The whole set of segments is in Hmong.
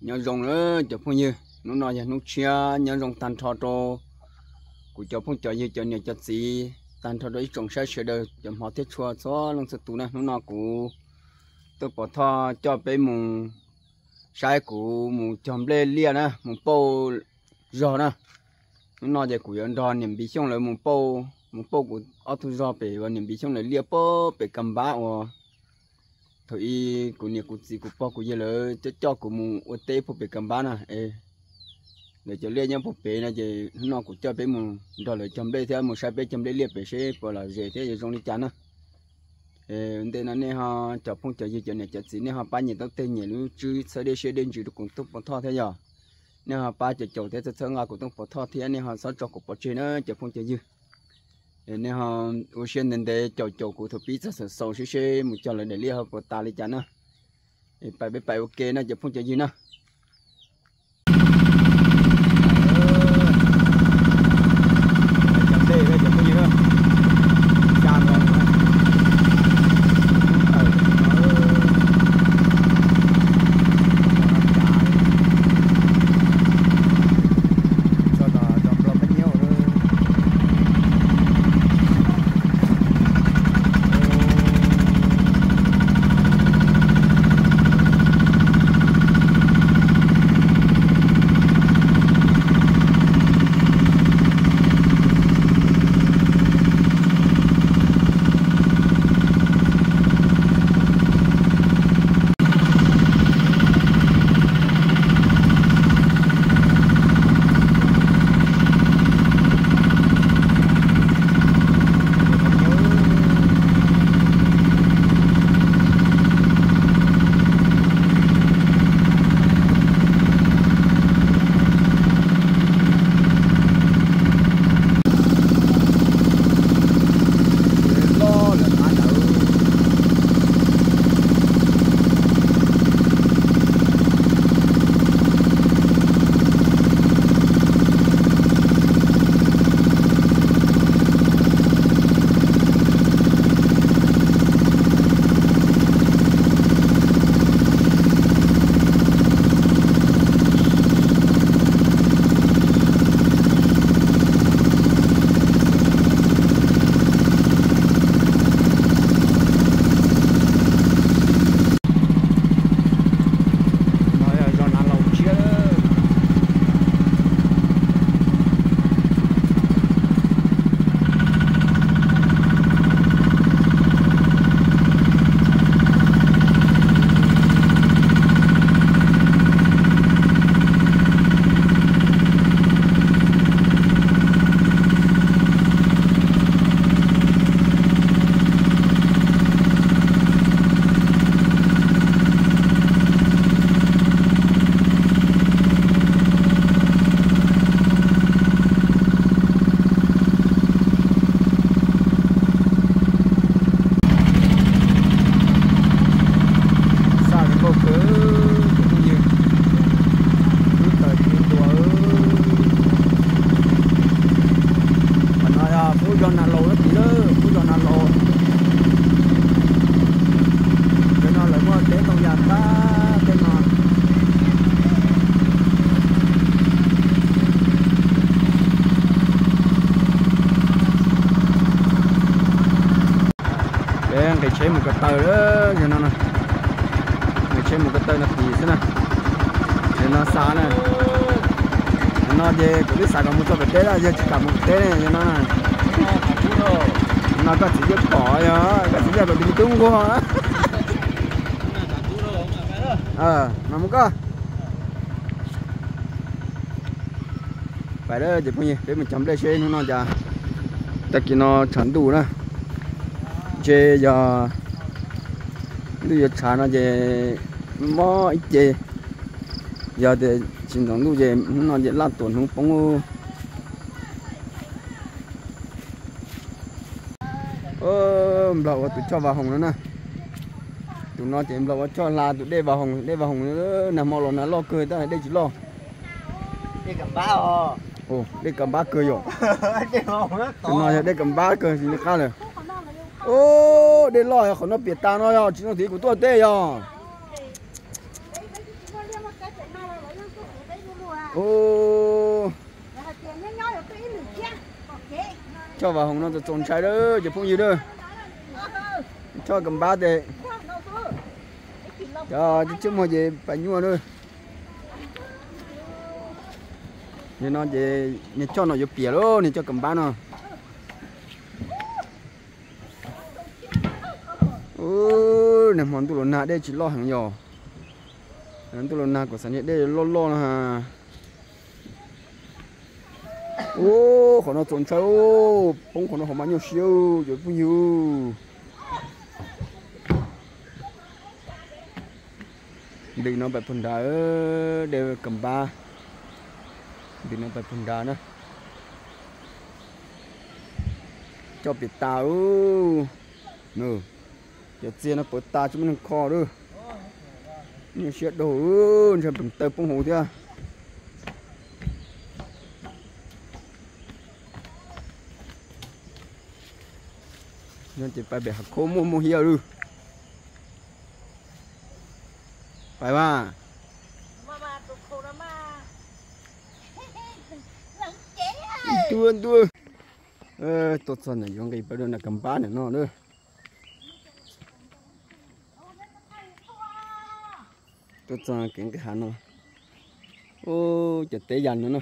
Nyob zoo na cov phooj ywg, hnub no yog hnub tshiab, nyob zoo tag nrho rau kuv cov phooj cov ywg, cov niam cov txiv, tag nrho rau ib tsoom saib sawv daws cov hmov thiab tshua txhua leej txhua tus na. Hnub no kuv Tooj Pov Thoj coj peb mus saib kuv mus cog nplej liaj na, mus pauj zog na. Hnub no ces kuv yuav nrog niam Npis Xyooj lawv mus pauj, mus pauj kuv ob tug zog pem uas niam Npis Xyooj lawv liaj pem Ka Npab uas thaum ub kuv niam kuv txiv kuv pog kuv yawg lawv coj coj kuv mus ua teb puag pem Ka Npab na. Lawv cov liaj nyob puag pem no ces hnub no kuv coj peb mus nrog lawv cog nplej thiab mus saib peb cog nplej liaj pem seb puas lom zem thiab yuav zoo li cas na. Ntej no nej ho, cov phooj cov ywg, cov niam cov txiv, nej ho pab nyem taub teg nyem lub tswb txhawb dej siab dej ntsws rau kuv Tooj Pov Thoj thiab yog nej ho pab caum caum thiab txhawb txhawb nqa kuv Tooj Pov Thoj thiab nej ho txhob tso kuv pov tseg na cov phooj cov ywg. Nej ho ua siab ntev ntev caum caum kuv thaum pib txog xaus xaus seb seb mus cog lawv daim liaj ho puas tas li cas na. Pais peb pais ua ke na cov phooj cov ywg na. Xa nkauj kawg cov phooj ywg, lub taws tsis ntuas. Qhov no yog pub zos Nas Laus lawm, pub zos Nas Laus. Cov no lawv muaj teb ntoo yas tag tej no. Peb nqis tsheb mus ko taw lawm yog no, nqis tsheb mus ko taw no tid xwb na. Yog no xav na, yog no ces kuv twb xav kom mus txog pem teb lawm, yog tsis kam mus pem teb ne yog no. No koj txiv yeej pom, yog koj txiv yeej kom tus me tub nquag. Mas mus koj. Pais lawm cov phooj ywg, peb mus cog nplej seb hnub no cas. Tag kis no tshav ntuj na, ntshe yog ntuj yuav tshav no ces mob ib ce, yog tias tsis ntxoov ntuj ces hnub no ces laj tuam hnub poob. Nplog ua tus choj Vaj Hoom no na. Tus no ces Nplog ua choj hla tus dej Vaj Hoom, dej Vaj Hoom nag hmo los nag loj kawg tab dej tsis loj. Dej Ka Npab kawg yom. Tus no yog dej Ka Npab kawg tsis nco qab lawm. Dej loj yog qhov no piam tas no yog tsis no tid kuv tuaj teb yog. Ub, choj vam hoom no txaus ntshai lawm cov phooj ywg lawm. Choj kam npab tes, cov tsib muag ces pas nyuaj lawm. Yog no ces niag choj no yuav piam lawm, niag choj kam npab no. Ub, nag hmo ntuj los nag dej tsis loj heev yog. Ntuj los nag kuv xav niag dej loj loj no. Ub, qhov no txaus ntshai, poob qhov no qhov mas nyuaj siab cov phooj ywg. Ntws no pais puag nrad, dej kam npab. Ntws no pais puag nrad na. Coj piam tas. Cov txiag no pawv tas tsis muaj neeg kho lawm. Nyuaj siab dhau, ntshai pem taw poob hauv thiab. No ces pais pem hav khaub muaj muaj hiab lawm. Pais mas. Ntua ntua. Tuaj txog ntawm yuav nqis pawg dua nram kam npab ntawm no lawm. Tuaj txog kev nqis hav no. Ub, cov teb yas no na.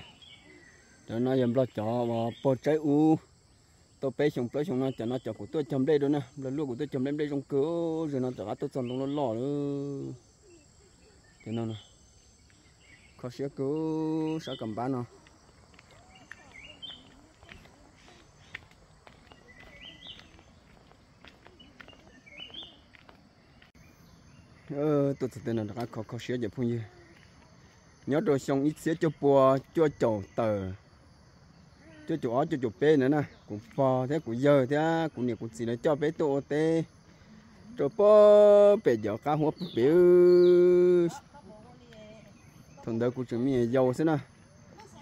Cov no yog nplog cov uas pog tsaib ub. Tau peb xyoo plaub xyoo no cov no cov kuv tuaj cog nplej rau na, nplog luaj kuv tuaj cog nplej, nplej zoo kawg. Zaum no rov qab tuaj txog ntoo loj loj lawm. Cov no kho siab kawg, sab kam npab no. Tuaj txog tej no rov qab kho kho siab cov phooj ywg. Nyob rau xyoo ib txhiab cuaj pua cuaj caum tawm, cuaj caum ob cuaj caum peb ntawd na, kuv pog thiab kuv yawg thiab kuv niam kuv txiv lawv coj peb tuaj ua teb rau pem cov qab huab pem. Thaum ntawd kuv tseem me nyuam yaus xwb na,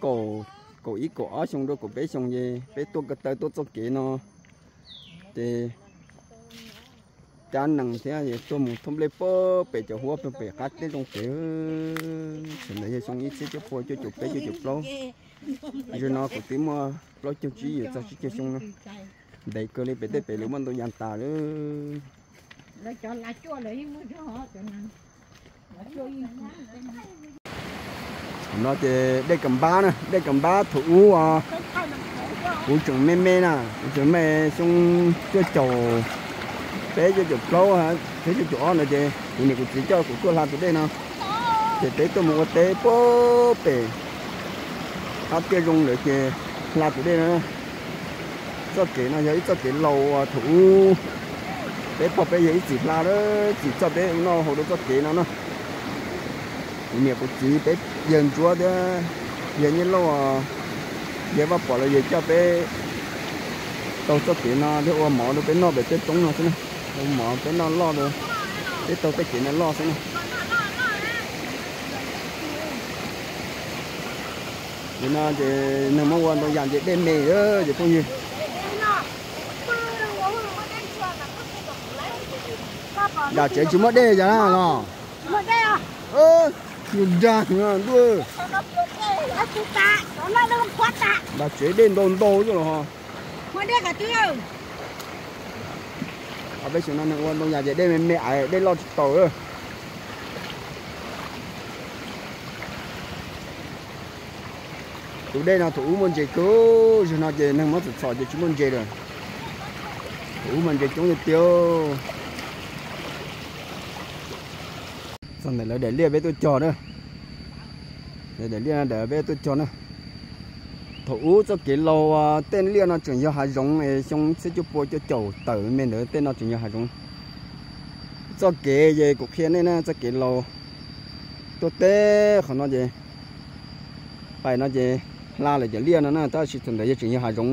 kaum, kaum ib kaum ob xyoo rau kaum peb xyoo ces peb tuaj ko taw tuaj txoj kev no ces cab nees thiab tuaj mus thauj nplej pem cov huab pem qab teb zoo pem. Thaum ntawd yog xyoo ib txhiab cuaj pua cuaj caum peb cuaj caum plaub. Zaum no kuv twb muaj plaub caug tsib yuav txog tsib caug xyoo no. Ntev kawg li, pem tej pem lawv muaj ntau yas tas lawm. No ces dej kam npab na, dej kam npab thaum ub os. Kuv tseem me me na, kuv tseem me xyoo cuaj caum peb cuaj caum plaub thiab cuaj caum ob ntawd ces kuv niam kuv txiv coj kuv tuaj hla tus dej no. Ces peb tuaj mus ua teb pem qab tiaj zoo ntawd ces hla tus dej no. Txoj kev no yog ib txoj kev laus uas thaum ub peb pog peb yawg ib txwm hla lawm, txwm coj peb noj haus rau txoj kev no na. Kuv niam kuv txiv peb yawg Ntsuab thiab yawg Nyiaj Lauj, yawg Vaj Pom lawv yawg coj peb taug txoj kev no thiab ua mov rau peb noj pem tej roob no xwb na. Ua mov peb noj loj rau, peb taug tej kev no loj xwb na. Nim no ces neeg muab ua ntau yam ces dej me ces phooj ywg. Nram tsev tsis muaj dej cas los? Yus dag ntuj. Nram tsev dej ntau ntau xwb los. Peb xyoo no neeg ua ntau yam ces dej me me ais dej loj tsis tau. Tus dej no thaum ub muaj ntses kawg, zaum no ces neeg muab txhom txhom ces tsis muaj ntses lawm. Thaum ub mas ntses coob tiag tiag. Txog ntawm lawv daim liaj peb tuaj cog na. Lawv daim liaj no daim peb tuaj cog na. Thaum ub txoj kev laus tej liaj no tseem yog hav zoov es xyoo txhiab cuaj pua cuaj caum tawm me ntawd tej no tseem yog hav zoov. Txoj kev ces kuv qhia nej na, txoj kev laus tuaj teb qhov no ces pais no ces hla lawm cov liaj no na, tab sis thaum ntawd yog tseem yog hav zoov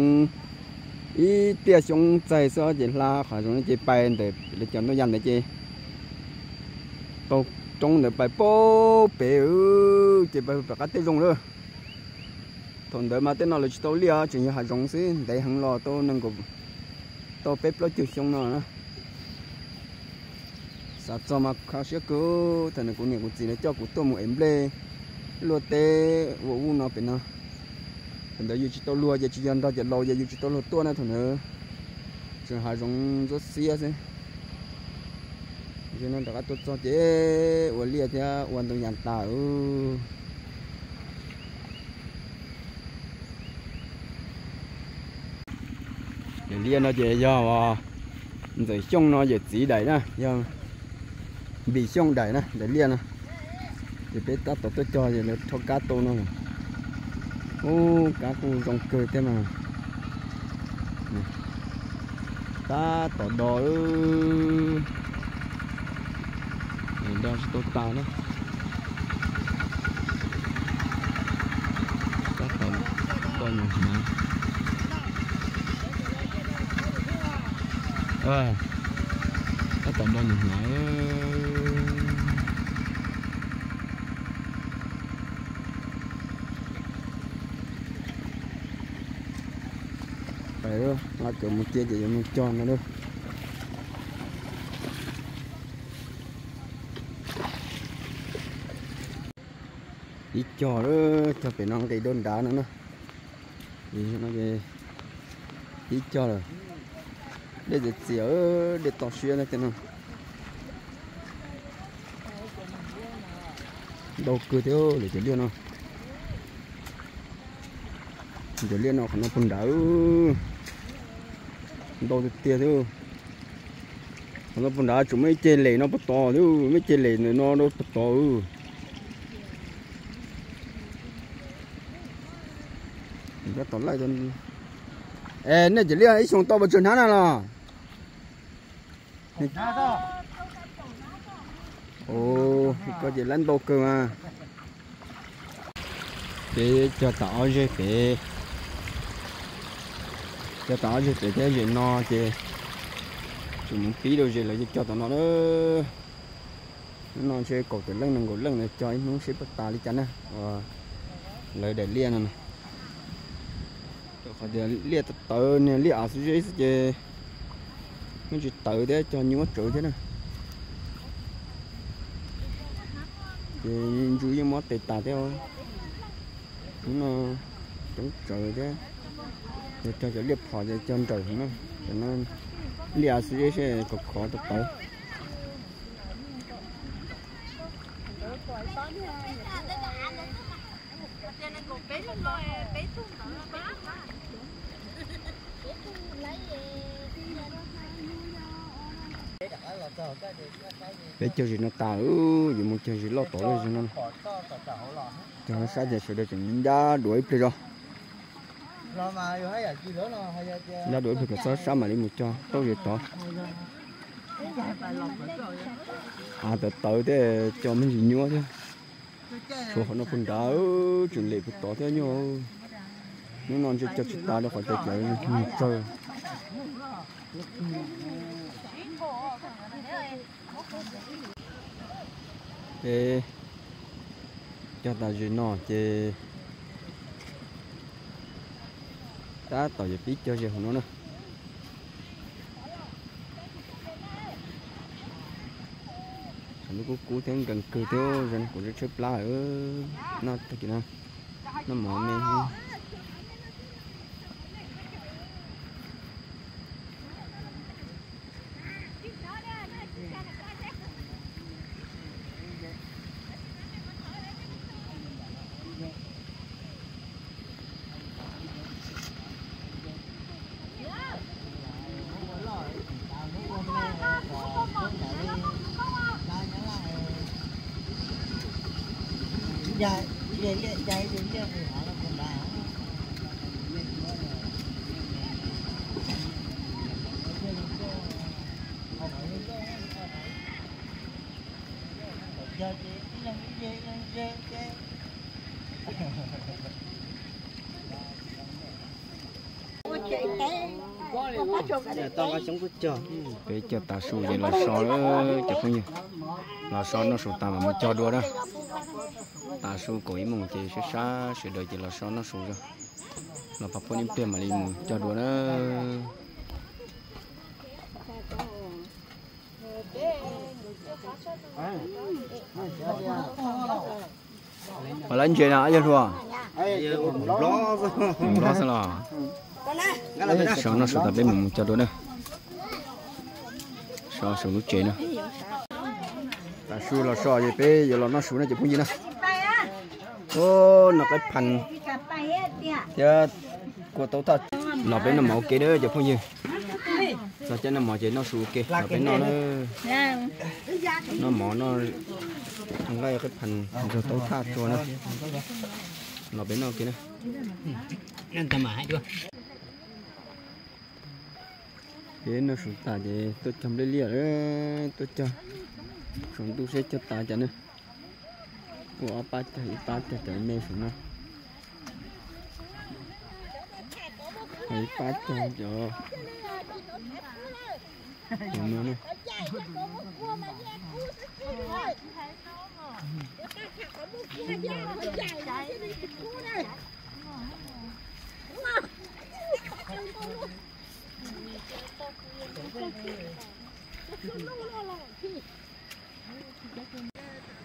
ib tiaj xyoob txaig xwb ces hla qhov zoov ces pais ntawm lawv cov ntoo yas ntawd ces taug roob ntawd pais pem pem ces pais pem qab teb zoo lawm. Thaum ntawd mas tej no lawv tsis tau liaj, tseem yog hav zoov xwb, ntev heev los tau nees nkaum, tau peb plaub caug xyoo no na. Los txog mas kho siab kawg, thaum nws kuv niam kuv txiv lawv coj kuv tuaj mus ev nplej luaj teb ua ub no pem no. Thaum ntawd yus tsis tau luag ces tsis yog nrog cov laus ces yus tsis tau luag tuaj na thaum ntawd. Tseem hav zoov ntsuab xiab xwb. Zaum no rov qab tuaj txog ces ua liaj thiab ua ntoo yas tas. Daim liaj no ces yog Ntxawm Xyooj no yawm txiv daim na, yog Npis Xyooj daim na daim liaj no. Ces peb tab tom tuaj cog ces lawv rho kab tau no. Ub, kab kuj zoo kawg thiab mas. Tab tom do, do tsis tau tas na. Tab tom do nyuag hnav. Tab tom do nyuag hnav. Pais, nqa kawm mus cia ces yuav mus cog no lawm. Ib cog, cog pem no nqis dua nrad no na. Ib cog lawm. Dej txias txias, dej to siab no. Ntau kawg thiab lawm cov liaj no. Cov liaj no qhov no puag nrad, ntau tiag tiag thiab. Qhov no puag nrad tseem muaj ib ceg lem no puag tod thiab, muaj ib ceg lem ntawm no rau puag tod. Es nej cov liaj ib xyoos tau pes tsawg hnab na los? Koj ces lab ntau kawg mas. Peb cog tas ob zeg pem, cog tas ob zeg pem thiab zem no ces tseem mus pib rau zem lawv cog tom no na. Hnub no ntshe kaum tawm leej nees nkaum leej ntawd cog ib hnub seb puas tas li cas na, lawv daim liaj no. Rau qhov tias liaj tawv tawv, niag liaj av xwb zeb xwb ces yeej tsis tawv thiab, cog nyuaj tsawv thiab na. Ces ntsu yeej mob tes tas thiab. Hnub no coob tsawv thiab. Yog cog cov liaj phom ces cog nrawm heev na, cov no liaj av xwb zeb seb khov khov tawv tawv. Peb cog zim no tas, yuav mus cog zim loj tod lawm zim no. Cog sab ces sawv daws tseem ncaj duav ib pliag zog. Ncaj duav ib pliag kom txhob sab mam li mus cog tau zim tod. Av tawv tawv thiab cog me ntsis nyuaj thiab. Tshuav qhov no puag nrad, tseem lem puag tod thiab nyuaj. Hnub no ntshe cog tsis tas rau qhov tias cov nws tsawg. Peb cog tas zim no ces tab tom yuav pib cog zim hauv no na. Tshav ntuj kub kub thiab nkees kawg thiab, kuv zeb tshaib plab lawm. Noj tag kis no noj mov me. Peb cog tav su ces los so lawm cov phooj ywg. Los so noj su tas mam mus cog dua na. Tav su kaum ib moos ces sab sab sawv daws ces los so noj su zog. Los pab phooj ywg ib pliag mam li mus cog dua na. Mas lawv ntses no yog luag, Nplog xwb los. Sov noj su tas peb mus mus cog dua na. Sov saum lub tsev na. Tav su los so es peb yuav los noj su na cov phooj ywg na. Noj qaib phav thiab kua taub thaj. Los peb noj mov ua ke na cov phooj ywg. Txog caij noj mov ces noj su ua ke los peb noj na. Noj mov noj nqaij qaib phav ntxuag taub thaj tsua na. Los peb noj ua ke na. Peb noj su tas ces tuaj cog nplej liaj, tuaj cog saum ntuj seb cog tas cas na. Ua ob pab cog ib pab cog cov me saum no. Ib pab cog cov no na.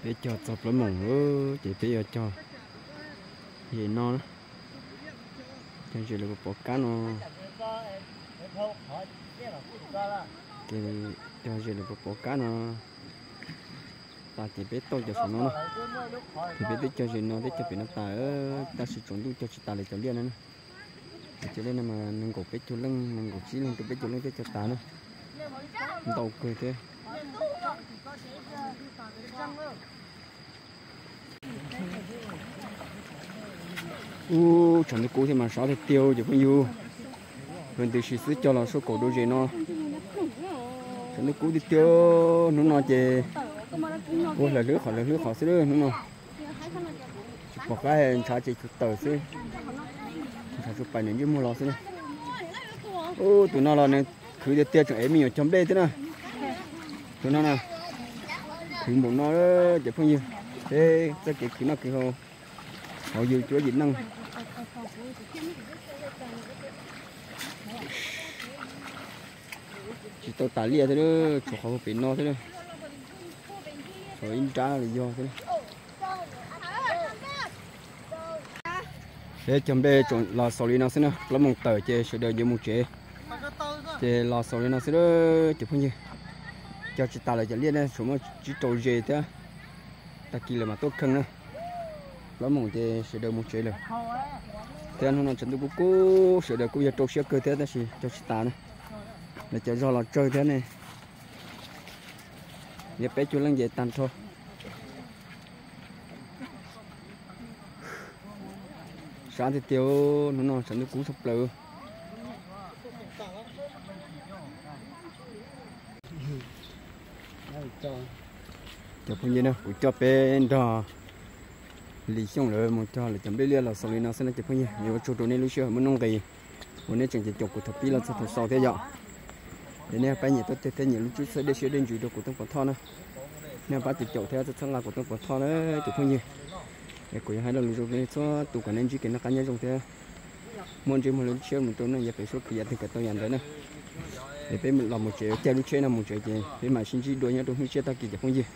Peb cog txog plaub moos lawm ces peb yuav cog zes no na. Cog zes lawm pov pov kab no. Ces cog zes lawm pov pov kab no tas ces peb tauj cov saum no na. Ces peb twb cog zes no thiab cog pem no tas, tab sis tsaus ntuj cog tsis tas lawv cov liaj no na. Cov liaj no mas nees nkaum peb caug leej, nees nkaum tsib leej rau peb caug leej thiaj cog tas na. Ntau kawg thiab. Ub, tshav ntuj kub thiab mas sov tiag tiag cov phooj ywg. Hnub ntawd sis xwb cog los sab kaum dua zes no. Tshav ntuj kub tiag tiag, hnub no ces ua hlawv hlwb qhov hlawv hlwb qhov xwb hnub no. Tsis pom qab, ntshav ces tsuas tawm xwb. Ntshav tsuas pais nws ntsej muag los xwb na. Ub, tus no los nws khwv tiag tiag, tseem ev me nyuam cog nplej thiab na. Tus no na, khwv npaum no cov phooj ywg. Peb txoj kev khwv noj khwv haus, hauv yus cuab yim neej. Tsis tau tas liaj thiab, tshuav qhov pem no thiab, tshuav ib nrab los yog thiab. Peb cog nplej los xaus li no xwb na, plaub moos tawm ces sawv daws yuav mus tsev. Ces los xaus li no xwb cov phooj ywg. Cog tsis tas lawv cov liaj na, tshuav muaj tsib rau zes thiab. Tag kis lawv mam tuaj kheej na. Plaub moos ces sawv daws mus tsev lawm. Thiab hnub no tshav ntuj kub kub, sawv daws kuj yog rau siab kawg thiab tab sis cog tsis tas na. Lawv cov zog los tsawg thiab ne. Yog peb caug leej ces tag nrho. Sab tiag tiag, hnub no tshav ntuj kub tshaj plaws. Cov phooj ywg na, kuv coj peb nrog Lis Xyooj lawv mus cog lawv cov nplej liaj los xaus li no xwb na cov phooj ywg. Yuav ua tsaug rau nej lub sij hawm muaj nuj nqis uas nej tseem caum kuv thaum pib los txog thaum xaus thiab yom. Es nej pab nyiam tau tig thiab nyiam lub tswb subscribe thiab nyiam lub tswb rau kuv Tooj Pov Thoj na. Nej pab tig caum thiab txhawb nqa kuv Tooj Pov Thoj na cov phooj ywg. Es kuv yuav hais lo lus zoo rau nej txhua tus kom nej ntsib kev noj qab nyob zoo thiab muaj ntsej muag lub siab mus rau neej yav pem suab kwv yam twg kom tau yam ntawd na. Es peb los mus tsev, caij lub tsheb no mus tsev ces peb mam sib ntsib dua nyob rau hnub tsiab tag kis cov phooj ywg.